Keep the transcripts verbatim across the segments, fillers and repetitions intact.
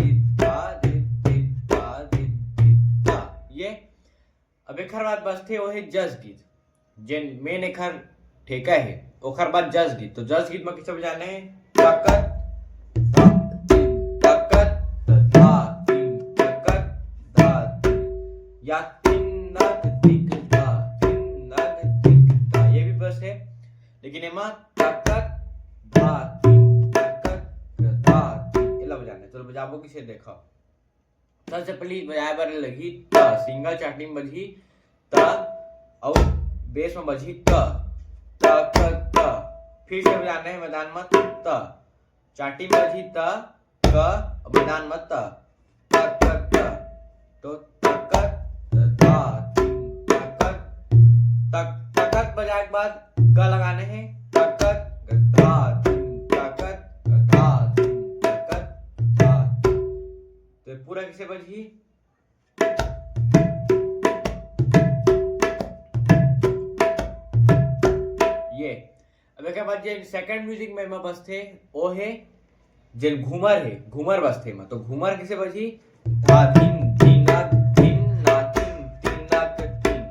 धी धा धी धी धा धी धी धा। ये अब एखर बाद बजथे ओहे जस गीत, जेन मेन एखर ठेका हे, ओखर बाद जस गीत। तो जस गीत म कइसे बजाना हे? तकत धा तिन तकत धा तिन तकत धा तिन, या तिन नग तिक धा तिन नग तिक धा, ये भी बस हे। लेकिन एमा तकत धा तिन तकत धा तिन, एला बजाना हे। चलो बजाबो कइसे, देखो। सबसे पहली बजाए बर लगही त, सिंगल चाटी में बजही त, अउ बेस में बजही त, त क त। फिर से बजाना हे मैदान में त, चाटी में बजही त, क, अउ मैदान में त, त क त। तो तकत धा तिन तकत, तक तकत बजाए के बाद ग लगाना हे, तकत धा तिन तकत धा तिन तकत धा। तो पूरा कइसे बजही? ये अब एकर बाद जे सेकंड म्यूजिक में एमा बजथे, ओ हे जेन घूमर हे, घूमर बजथे एमा। तो घूमर कइसे बजही? धा धिन धिनक धिन ना तिन तिनक तिन।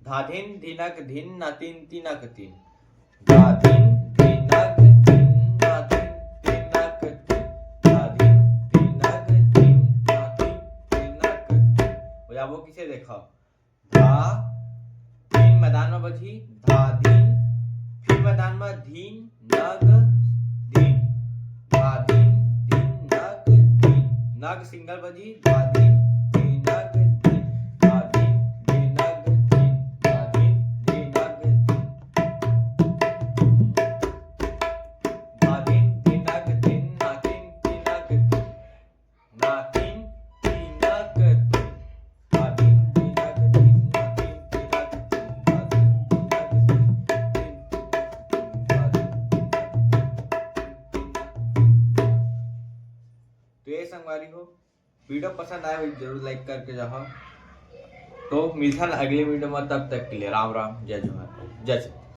धा धिन धिनक धिन ना तिन तिनक तिन। धा धिन धिनक धिन ना तिन तिनक तिन। धा धिन धिनक धिन ना तिन तिनक तिन। बजाबो कइसे, देखो। धा, धिन मैदान में बजही, धा धिन, फिर मैदान में धिन नग धिन। धा धिन धिन नग धिन। नग सिंगल बजही, धा धिन धिनक धिन। धा धिन धिनक धिन। धा धिन धिनक धिन। धा धिन धिनक धिन ना तिन तिनक धिन। संगवारी हो, वीडियो पसंद आए हो जरूर लाइक करके जाओ। तो मिलथन अगले वीडियो में, तब तक के लिए राम राम, जय जोहार, जय छत्तीसगढ़।